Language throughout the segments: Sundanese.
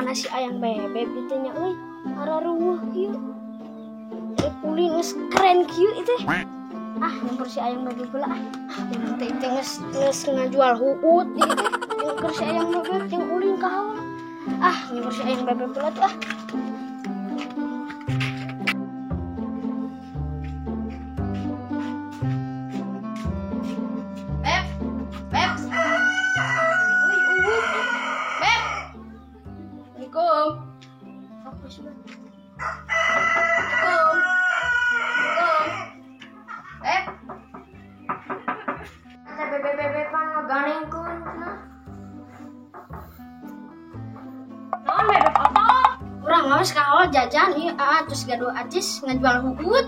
Mana si ayang bebeb itu nya euy, araruweuh kieu. Ulin geus keren kieu itu. Ah, nyamper si ayang bebeb heula ah. Teh teh geus geus ngajual huut ieu teh. Nyamper si ayang bebeb jeung ulin ka hawa. Ah, nyamper si ayang bebeb heula tuh ah. Beb, Beb. Uy, uy. Beb. Assalamualaikum. Apa sih, Bang? Assalamualaikum. Assalamualaikum. Beb. Kata bebeb bebeb pan ngaganengkeun cenah. Naon bebeb apa? Urang ngawas ka hawa jajan ieu aa terus gaduh acis ngajual huut.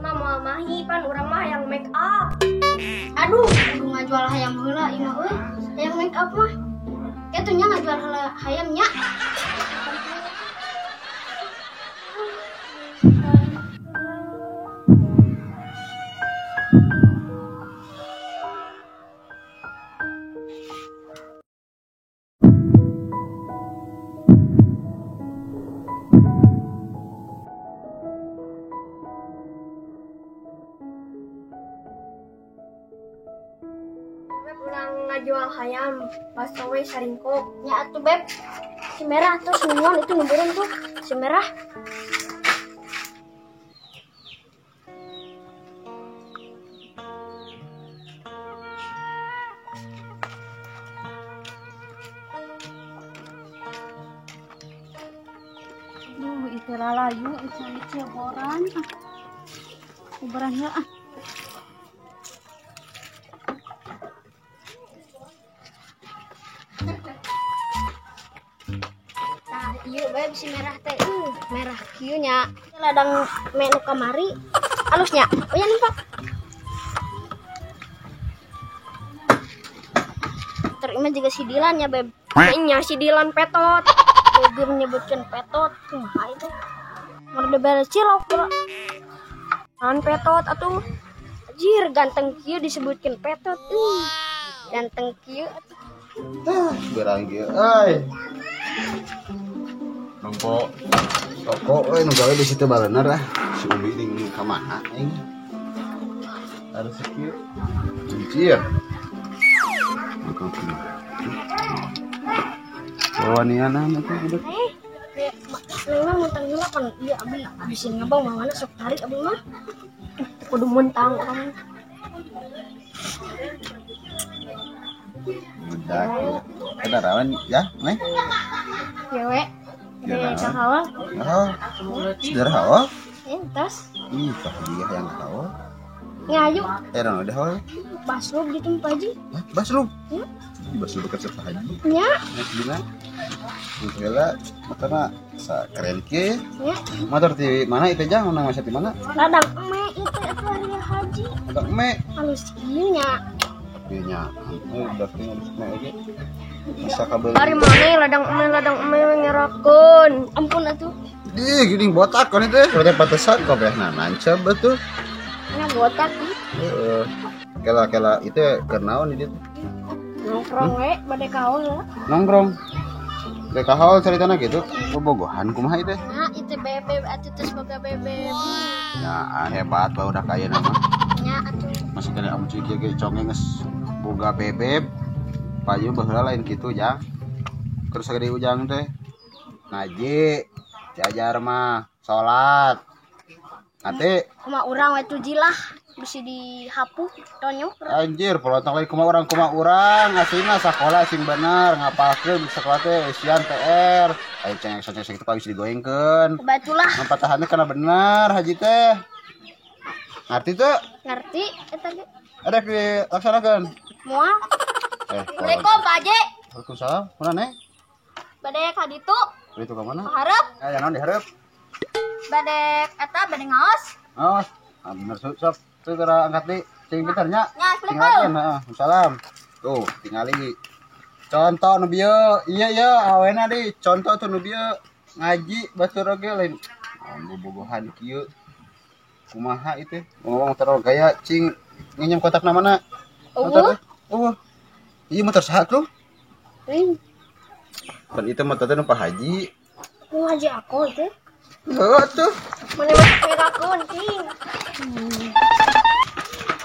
Mah moal mahi pan urang mah hayang make up. Aduh, kudu ngajual hayam heula ieu mah euy. Hayam make up mah. Kitu nya ngajual heula hayam nya. Beb urang ngajual hayam, baso we saringkok. Nya atuh beb. Si merah terus nungguan itu nungguan tuh si merah. Duh, itu lalayu, itu ceboran. Ah, kubaran ya ah. Tah, ieu beb si merah teh, merah kieu nya. Ladang menu kamari alusnya. Oh ya numpak. Terima juga si Dilan ya beb. Nya si Dilan petot. Beb menyebutkan petot, kumaha itu? Merde beres cilok, bro. Naon petot atuh? Anjir, ganteng kieu disebutkan petot. Ganteng kieu atuh. Tah, berang kieu euy. Nempo toko euy nu gawe di situ balener ah. Si Umi ning ka mana aing? Harus kieu. Anjir. Wawaniana mah teh budak. Neng mah muntang heula pan ieu abi bisi ngabang mah mana sok tarik abi mah. Kudu muntang urang. Budak. Ada rawan ya, Neng? Ya we. Ya, Dek ka hawa. Oh, saudara hawa? Entos. Ih, tah dia yang hawa. Ngayu. Naon udah hawa? Basrub gitu Pak Haji. Hah, basrub? Ya. Basrub dekat Pak Haji. Nya. Nek dina. Heula motorna sa keren kieu. Nya. Motor di mana itu jang? Menang masa di mana? Ladang eme itu atuh ari haji. Ladang eme. Halus kieu nya. Ieu nya. Udah teh halus eme oge. Bisa kabel. Ari mana ladang eme ngerakeun. Ampun atuh. Dih, gini botak kan itu. Berarti pantesan kabehna nancep betul. Nya botak. Heeh. Kela-kela itu keur naon di ditu? Nongkrong we bade kaol lah. Nongkrong. Bade kaol caritana kitu. Bobogohan kumaha ieu teh? Nah, itu bebeb atuh terus boga bebeb. Ya, hebat bae udah kaya nama. Nya atuh. Masih kena amun kieu ge conge geus boga bebeb. Payu baheula lain kitu jang. Keur sagede ujang teh. Ngaji, diajar mah, salat. Nanti kumaha urang we tujilah bisi dihapuh tonyok. Anjir, polontong lagi kumaha urang aslina sakola sing bener ngapalkeun sakola teh eusian PR. Aya cengek-cengek kitu bisa digoengkeun. Batulah. Ngampatahanna kana bener haji teh. Ngerti teu? Ngerti eta ge. Ada dilaksanakeun. Moal. Assalamualaikum Pak Haji. Waalaikumsalam. Mana neng? Bade ka ditu. Ditu ka mana? Hareup. Aya naon dihareup? Bade eta bade ngaos. Ngaos. Ah bener sok. Tuh tara angkat di sing pinter nya. Nya, assalamualaikum. Heeh, salam. Tuh, tingali. Contoh nu bieu, iya iya awena di contoh tuh nu bieu ngaji batur oge lain. Oh, bobogohan kieu. Kumaha itu? Ngomong terlalu gaya cing nginjem kotak na mana? Eueuh. Eueuh. Ieu motor saha tuh? Ring. Pan itu mah teh nu Pak Haji. Nu Haji aku itu. Heuh tuh. Mana mah perakeun cing.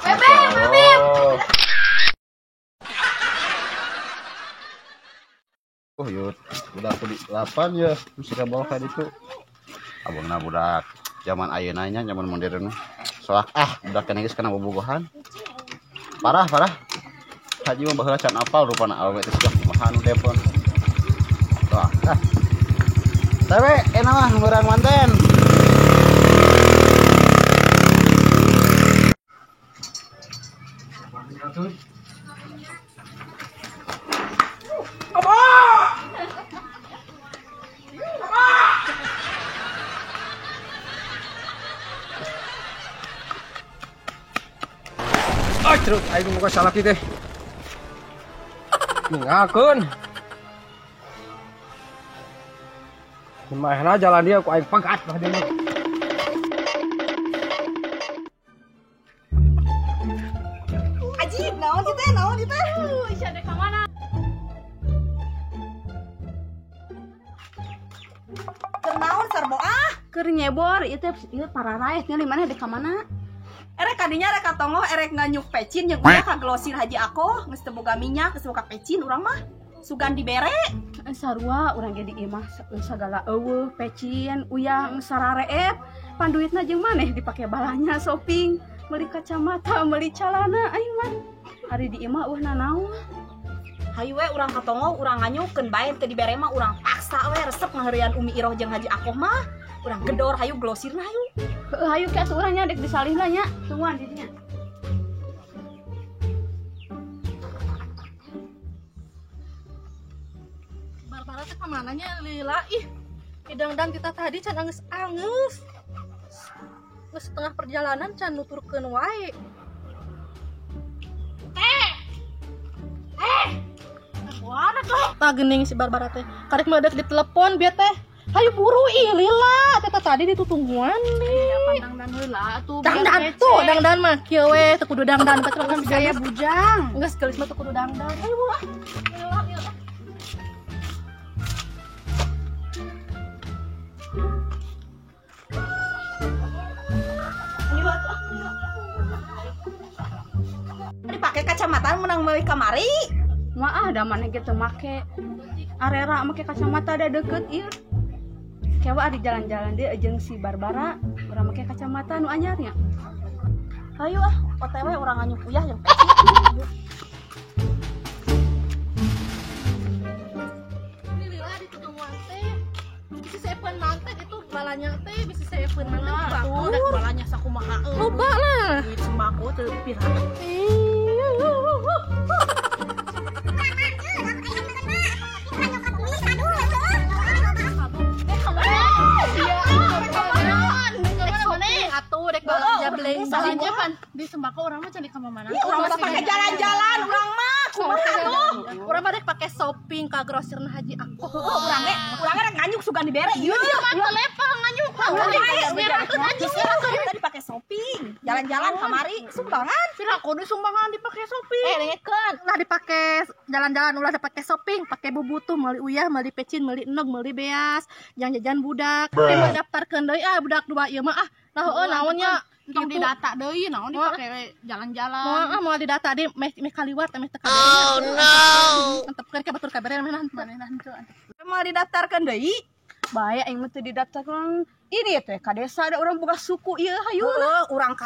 Bebek, bebek. Oh yut, budak di 8 ya, mesti kabawa ka ditu. Abangna budak zaman ayeuna nya, zaman modern. Soak ah, budak keneh geus kana bobogohan. Parah, parah. Haji mah baheula can apal rupana awewe teh siga kumaha nu telepon. Wah, ah. Tewe, enak mah ngurang manten. Ay, terus aing muka salah kieu teh. Ningakeun. Kumaha jalan dia ku aing pegat lah dia. Ajib, naon kieu teh? Naon kieu teh? Isya dek ka mana? Keur naon sarbo ah? Keur nyebor ieu teh ieu pararaeh nya mana dek ka mana? Erek kadinya erek katongoh erek nganyuk pecin jeung udah kaglosir Haji ako geus teu boga minyak geus boga pecin urang mah sugan dibere sarua urang ge di imah sagala eueuh pecin uyang sarareep panduitna jeung maneh dipake balanya shopping meuli kacamata meuli calana aing mah ari di imah eueuh nanaon hayu we urang katongoh urang nganyukkeun bae teu dibere mah urang paksa we resep ngaheureuyan Umi Iroh jeung Haji Akoh mah urang gedor hayu glosirna hayu. Heeh hayu ke atuh urang nya dek disalihna nya tungguan di dinya. Barbara teh ka mana nya lila ih. Hidangdan kita tadi can angeus-angeus. Geus setengah perjalanan can nuturkeun wae. Teh. Eh. Kuara tuh. Tah geuning si Barbara teh. Karek mah dek ditelepon bieu teh. Hayu buru ih lila, teta tadi ditutungguan nih. Ya pandangdan heula atuh. Dangdan tuh, dangdan mah kieu we teu kudu dangdan teh kan gaya bujang. Geus geulis mah teu kudu dangdan. Hayu buru ah. Lila ieu. Dipake kacamata menang meuli kamari. Mah ah da maneh ge teu make. Arera make kacamata da deukeut ieu. Kewa di jalan-jalan dia jeung si Barbara urang make kacamata nu anyar nya. Hayu ah, OTW urang nganyuk uyah jeung pecin. Ini lila ditutungguan teh. Bisi seepeun manten itu balanya teh bisi seepeun manten tuh rek balanya sakumaha euy. Loba lah. Duit sembako teu pira. Belanja pan di sembako urang mah can di ka mana? Urang mah pake jalan-jalan urang mah kumaha tuh? Urang mah rek pake shopping ka grosirna Haji Akoh. Urang ge urang rek nganyuk sugan dibere ieu. Ieu mah teu level nganyuk. Urang tadi pake shopping, jalan-jalan kamari sumbangan. Pira kudu sumbangan dipake shopping. Eh dengekeun. Lah dipake jalan-jalan ulah dipake shopping, pake bubutuh meuli uyah, meuli pecin, meuli enog, meuli beas, jang jajan budak. Tapi mah daftarkeun deui ah budak dua ieu mah ah. Lah heueuh naon nya? Entong didata deui naon dipake jalan-jalan. Moal ah moal didata deui meh meh kaliwat meh teu kabeh. Oh no. Antepkeun ka batur kabeh meh manehna henteu. Moal didaftarkeun deui. Bae aing mah teu didaftarkeun. Ini teh ka desa ada urang boga suku ieu hayu. Heueuh, urang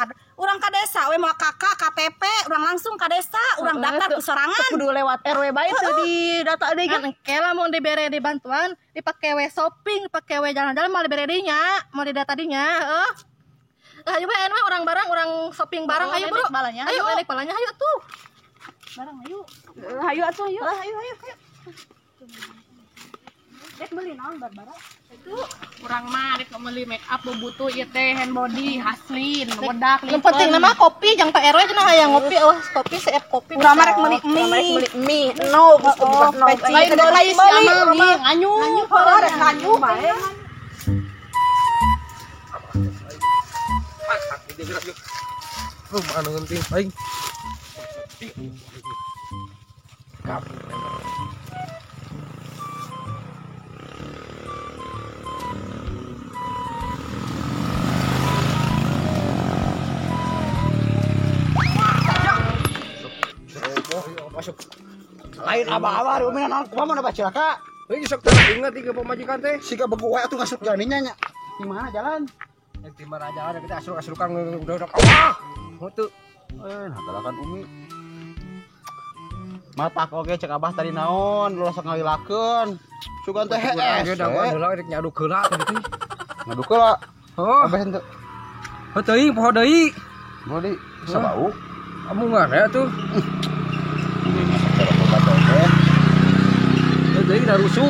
ka desa we moal KK, KTP, urang langsung ka desa, urang daftar ku sorangan. Kudu lewat RW bae teu didata deui kan engke lamun dibere di bantuan dipake we shopping, dipake we jalan-jalan moal dibere deui nya, moal didata deui nya, heueuh. Ayo we anu urang barang, urang shopping barang ayo bro. Ayo balik balanya ayo tuh. Barang ayo. Ayo atuh ayo. Ayo ayo ayo. Dek beli naon Barbara? Itu urang mah rek meuli make up butuh ieu teh hand body Haslin, wedak Yang penting nama kopi jang Pak RW cenah hayang ngopi eueuh kopi seep kopi. Urang mah rek meuli mie. Mie no geus buka no. Lain beli si ama mie nganyuk. Heueuh rek nganyuk bae. Lu mana ngenting aing. Kap. Asup. Lain abah-abah ari Umi naon kumaha mun abah cilaka. Heuh sok teu inget ieu pamajikan teh. Siga begu wae atuh ngasup jalaninya nya. Di mana jalan? Di mana jalan kita asruk-asrukan udah ah. Henteu. Nah galakan Umi. Matak oge cek abah tadi naon, ulah sok ngawilakeun. Sugan teh hees. Ge dagoan heula rek nyaduk heula tadi teh. Ngaduk heula. Heuh. Abah henteu. Heuh teuing poho deui. Poho deui. Bisa bau. Amungan ya tuh. Heuh deui da rusuh.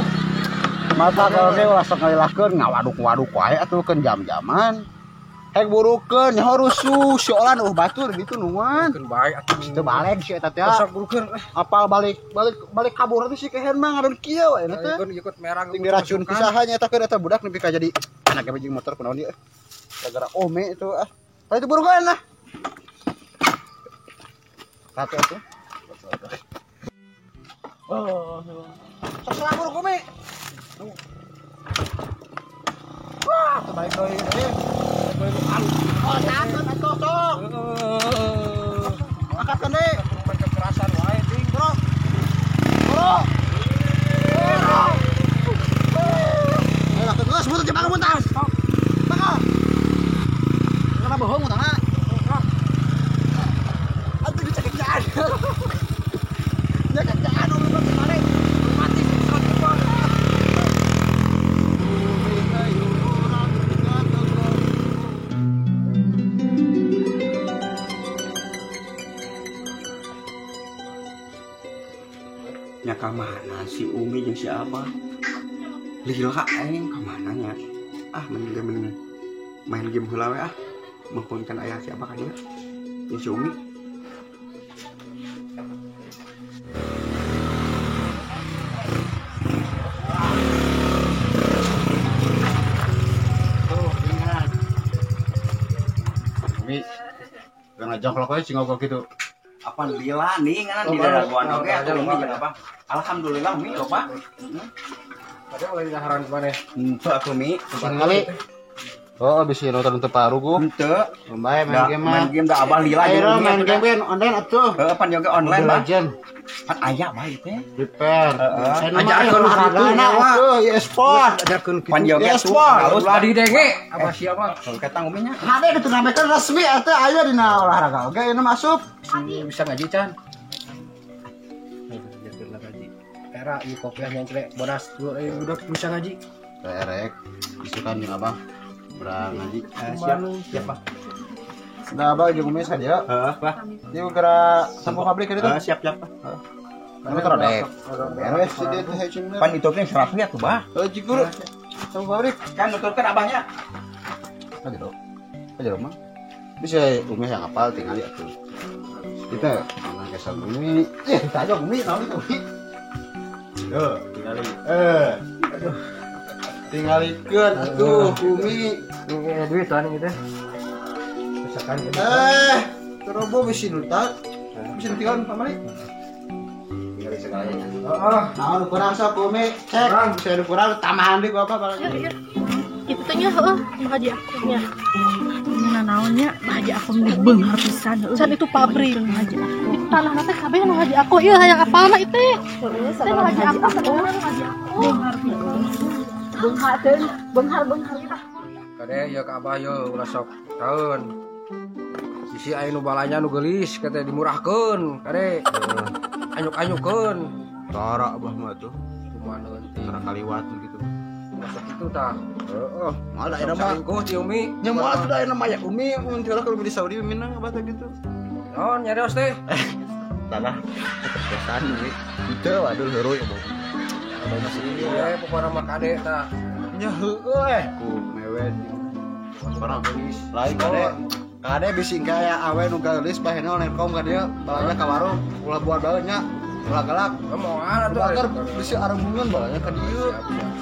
Matak oge ulah sok ngawilakeun, ngawaduk-waduk wae atuh keun jam-jaman. Hek burukeun nyaho rusuh, si olan batur gitu nuan. Keun bae atuh. Teu balik si eta teh. Sok burukeun. Apal balik balik balik kabur teh si kehen mah ngadon kieu we teh. Ikut merang ting diracun pisaha nya eta keur eta budak nepi ka jadi anak ge motor kunaon ieu. Gara-gara ome itu ah. Tah itu burukeun lah. Satu atuh. Oh. Sok salah buruk ome. Wah, teu balik deui. Oh, takut atuh sok. Angkat deui. Kekerasan wae ting. Bro. Bro. Bro. Ayo lakukan geus butuh jeung bangun tas. Bakal. Kenapa bohong utangna? Atuh dicekek-cekan. Dicekek-cekan umi mah balik. Mati sok jepang. Nya ka mana si Umi jeung si Abah? Lila aing ka mana nya? Ah mending main game heula we ah. Mengpunkan ayah si Abah ka dieu. Jeung si Umi. Tuh, ingat. Umi, jangan jongklok we cing ogok kitu. Apa lila nih nganan di daguan oge atuh Umi jeung apa? Alhamdulillah Umi loba. Padahal mulai daharan maneh. Henteu atuh Mi. Ningali. Oh, bisi nonton teu paruguh. Henteu. Bae main game mah. Main game da abah lila jeung Umi. Main game kan online atuh. Heeh, pan yoga online mah. Pan aya bae teh. Prepare. Heeh. Ajarkeun kitu atuh e-sport. Ajarkeun kitu. Pan yoga e-sport. Ulah didenge abah sia mah. Ketang Umi nya. Hade diturnamen resmi atuh aya dina olahraga oge ieu masuk. Bisa ngaji can. Ajarkeun ngaji. Era ieu kopiah nyangkle bodas budak bisa ngaji. Rek isukan jeung abah. Urang ngaji. Siap, siap, Pak. Nah, abah jeung Umi sadia. Heeh, Pak. Ieu geura sampo pabrik ka ditu. Heeh, siap, siap, Pak. Heeh. Mana teh rodek. Beres si dia teh hecing. Pan itu teh 100 ya tuh, Bah. Heuh, jiguru. Sampo pabrik. Kan nuturkeun abahnya. Aja Aja mah. Bisa Umi yang apal tinggal atuh. Kita mana kesal Umi. Kita aja Umi naon itu Umi. Duh, tingali. Aduh. Tingalikeun atuh Umi. Ini duit tuan ini teh. Misalkan terobo bisi nutak. Bisa ditinggalin pamali. Tinggal segalanya. Heeh. Nah, nu kurang sok Umi, cek. Bisa nu kurang tambahan deui ku apa barang. Itu teh nya heuh, Haji aku nya. Nya naon nya, Haji aku meni beunghar pisan heuh. Can itu pabrik Haji aku. Itu tanahna teh kabeh nu Haji aku ieu hayang apal mah itu. Heeh, Haji aku, Haji aku. Beunghar pisan. Beunghar teh, beunghar-beunghar tah. Kade ieu ka abah yeuh ulah sok taeun. Sisi aya nu balanya nu geulis kate dimurahkeun kade. Anyuk-anyukeun. Tara abah mah tuh. Kumaha leutik. Tara kaliwat gitu. Masuk itu tah. Heeh, moal da mah selingkuh ti Umi. Nya moal atuh da mah ya Umi mun teu kalau di Saudi minang abah teh gitu. Naon nyarios teh? Tanah kesan Umi. Henteu waduh heuruy abah. Ieu pokona mah kade tah. Nya heueuh ku mewet. Barang geulis. Lain kade. Kade bisi kaya awe nu geulis bahena nelkom ka dieu balanya ka warung ulah buat bae nya. Ulah galak. Moal atuh. Bakar bisi arembungan balanya ka dieu.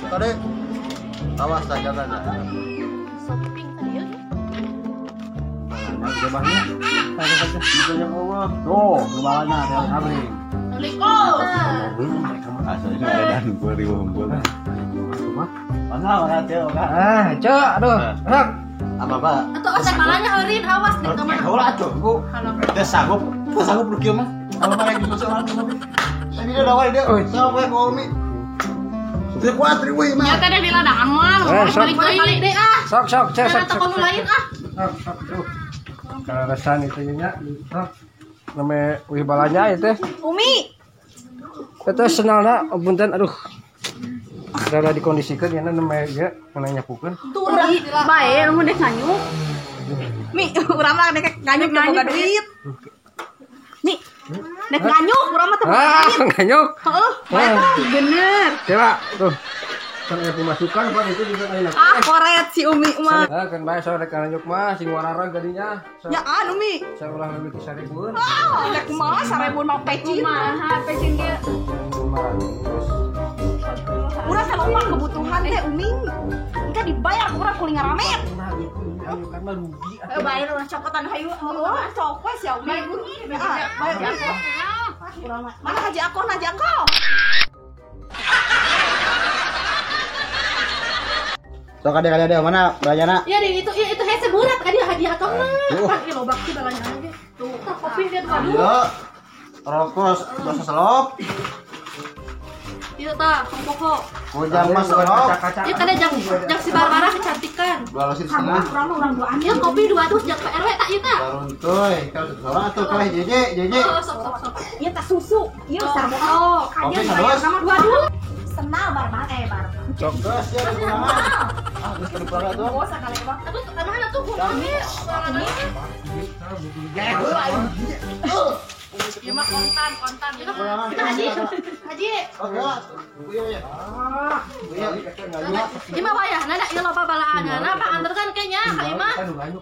Kade awas tak jaga nya. Shopping tadi ya. Balanya gebahnya. Itu yang Allah. Tuh, balanya ada pabrik. Assalamualaikum. Asli ada dan gua riweuh unggul. Mana orang teh oga. Ah, cek aduh. Enak. Apa apa? Atau asa malanya eureun awas nih ka mana. Heula atuh, Bu. Teu sanggup, teu sanggup nu kieu mah. Kalau mana yang susah orang Umi. Tapi dia udah dia. Sama gue Umi. Teu kuat riweuh mah. Ya teh di ladangan mah. Balik deui ah. Sok sok sok sok. Toko nu lain ah. Sok sok tuh. Kaleresan itu nya. Sok. Name wih balanya ieu teh. Umi. Eta senalna punten aduh. Rada dikondisikeun nya name ieu mana nyapukeun. Tuh urang bae lamun dek nganyuk. Mi, urang mah dek nganyuk teu boga duit. Mi, dek nganyuk urang mah teu boga duit. Nganyuk. Heeh, bener. Coba tuh. Kan aya pemasukan Pak itu bisa ayeuna. Ah, koret si Umi mah. Heh, kan bae sore dek nganyuk mah sing wararang gadinya. Ya an Umi. Saulah leuwih ti 1000. Ah, dek mah 1000 mah pecin. Kumaha pecin ge? 500. Urang sama kebutuhan teh Umi. Engke dibayar ku urang kuling ngaramet. Nah, itu kan mah rugi. Bayar urang cokotan hayu. Heeh, sok we sia Umi. Bayar urang mah. Mana Haji Akoh, Haji Akoh? Sok ade mana belanjana? Iya di itu iya itu hese berat kan dia hadiah Akoh mah. Pan ieu loba kieu belanjana ge. Tuh, tah kopi dia dua dua. Iya. Rokok dosa selop. Iya tah, pokok. Kujang mas selop. Iya kada jang si Barbara kecantikan. 2,5 losir. Urang mah urang duaan. Iya kopi 200 jak Pak RW tak ieu tah. Baruntuy, kalau seorang atuh kalah jeje jeje. Oh, sok sok sok. Ieu tah susu. Ieu sarua. Kopi sadus. Dua dua. Senal barbar bar. Sok geus ya kurangan. Ah, geus teu kurangan tuh. Oh, sakali mah. Atuh mana tuh Umi? Ieu mah kontan. Haji. Haji. Oke lah. Iya ya. Ah, Ieu mah wayahna da ieu loba balaanana Pak anterkan kayaknya ka imah. Anterkan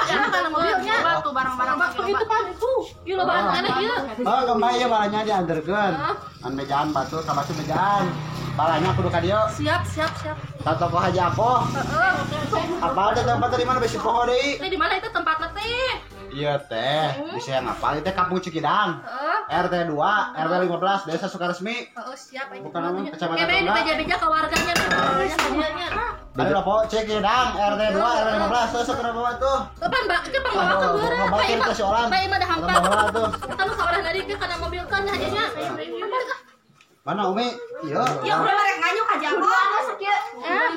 ya kana mobilnya. Tuh barang-barang waktu itu pan itu. Ieu loba aneh ieu. Oh, kembali ya balanya dianterkeun. An bejaan batu ka batu bejaan. Balanya kudu ka dieu. Siap siap siap. Ka toko Haji Akoh. Heeh. Apal teh tempat di mana besi poho deui? Teh di mana itu tempatna teh? Iya teh, bisa yang ngapal itu Kampung Cikidang. RT 2, RW 15, Desa Sukaresmi. Oh, siap. Bukan nama kecamatan. Kebe beja-beja ke warganya tuh. Ayo lah, Po, Cikidang, RT 2, RW 15, sok kenapa bawa tuh? Kapan, Mbak? Kapan bawa ke beureuh? Pak Ima dah hampa. Kita mah saurah tadi ke kana mobil kan hadiahnya. Mana Umi? Iya. Ya urang mah rek nganyuk aja Akoh.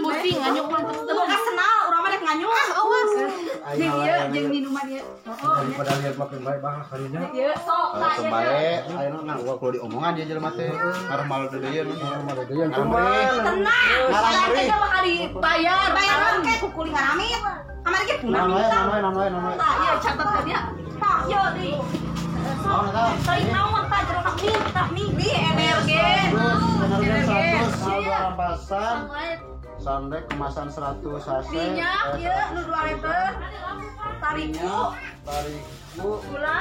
Pusing nganyuk mah. Teu boga senal, urang mah rek nganyuk. Ah, awas. Jeung ieu jeung minuman ieu. Daripada lihat makin baik bah kalinya. Ieu sok tah ieu. Bae, ayeuna ngan gua kudu diomongan dia jelema teh. Ngarah malu deui. Tenang. Ngarah Teh bakal dibayar. Bayaran ke ku kuling ngaramit. Kamari ge punah minta. Namanya. Tah, ieu catet ka dia. Tah, ieu deui. Teuing naon tah jero mie, tah mie, mie energen. Energen 100, rampasan. Sandek kemasan 100 saset. Minyak ieu nu 2 liter. Tariku, gula.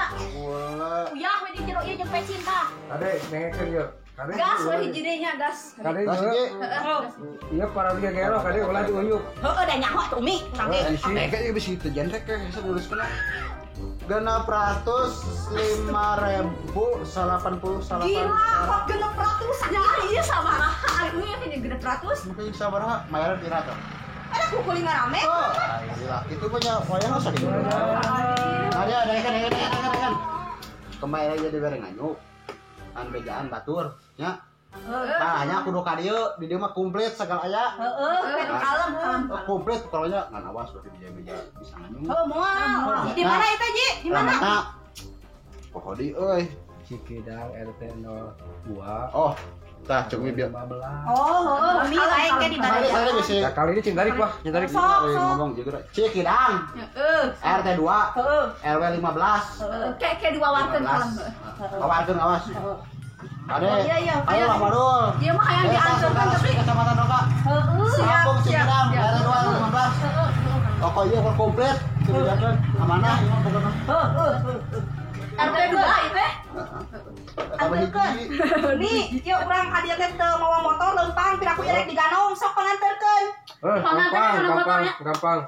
Uyah we di jero ieu jeung pecin tah. Kade dengekeun ieu. Kade. Gas we hiji deui nya gas. Kade ieu. Ieu para dia gero kade ulah diuyuk. Heueuh da nyaho atuh Umi urang ge. Kayak ieu bisi teu jenrek ke hese luruskeun. 605.088. Gila, kok 600? Ya, iya sabaraha. Ari uy ini 600. Mungkin sabaraha, mayaran pira tuh? Ada kukuling rame. Oh, gila. Itu punya wayang usah gitu. Ada kan. Kemarin aja dibere nganyuk. An bejaan batur, nya. Balanya kudu ka dieu, di dieu mah komplit segala aya. Heeh, kalem kalem. Komplit pokoknya ngan awas berarti beja-beja bisa nganyuk. Heuh, moal. Di mana itu, Ji? Di mana? Poho di euy. Cikidang RT 02. Oh, tah cuk mi bieu. 15. Oh, heueuh, mi lain ke di mana? Nah, kali ini cintarik wah, cintarik. Ngomong juga. Cikidang. Heeh. RT 2. Heeh. RW 15. Heeh. Ke diwawarkeun kalem. Wawarkeun awas. Ade. Iya. Ayo lah Madul. Ieu mah hayang diantarkeun tapi Kecamatan Roka. Heeh. Siap, siap. RT 2 15. Toko ieu komplit, dibejakeun amanah ieu mah pokona. Heeh. RT 2 ieu teh. Anterkeun. Nih, ieu urang ka dieu teh teu mawa motor leumpang piraku ieu rek diganong sok panganterkeun. Gampang, gampang.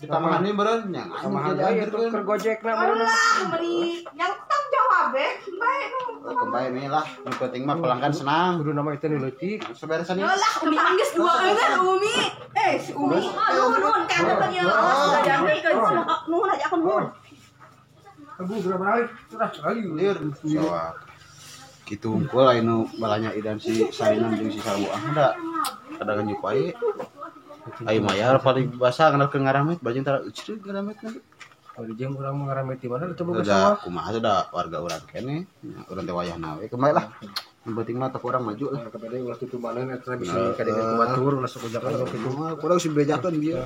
Ditamahan deui meureun nya. Tamahan deui itu keur Gojekna meureun. Ulah meuli nya tanggung jawab be. Bae nu. Kembali nih lah, nu penting mah pelanggan senang. Kudu nama itu nu leutik. Seberesan ieu. Lah Umi geus dua eungeun Umi. Eh si Umi. Nuhun nuhun ka anterkeun ieu. Nuhun aja aku nuhun. Aduh, geura balik. Sudah, lagi. Lieur sawak. Kitu hungkul aya nu balanya idan si Sainem jeung si Sawu ah da kadang nyuk wae. Ayo mayar paling basah nganakeun ngaramet bajing tara euceut ngaramet nanti. Kalau di jeung urang mah ngaramet di mana teu boga Da sawah. kumaha teh da warga urang keneh. Nya urang teh wayahna we kembali lah. Yang penting mah toko urang maju lah. Nah, kepada ulah tutumaneun eta bisa kadengeun ku batur ulah sok ujak-ujak kitu. Kurang si bejakeun bieu.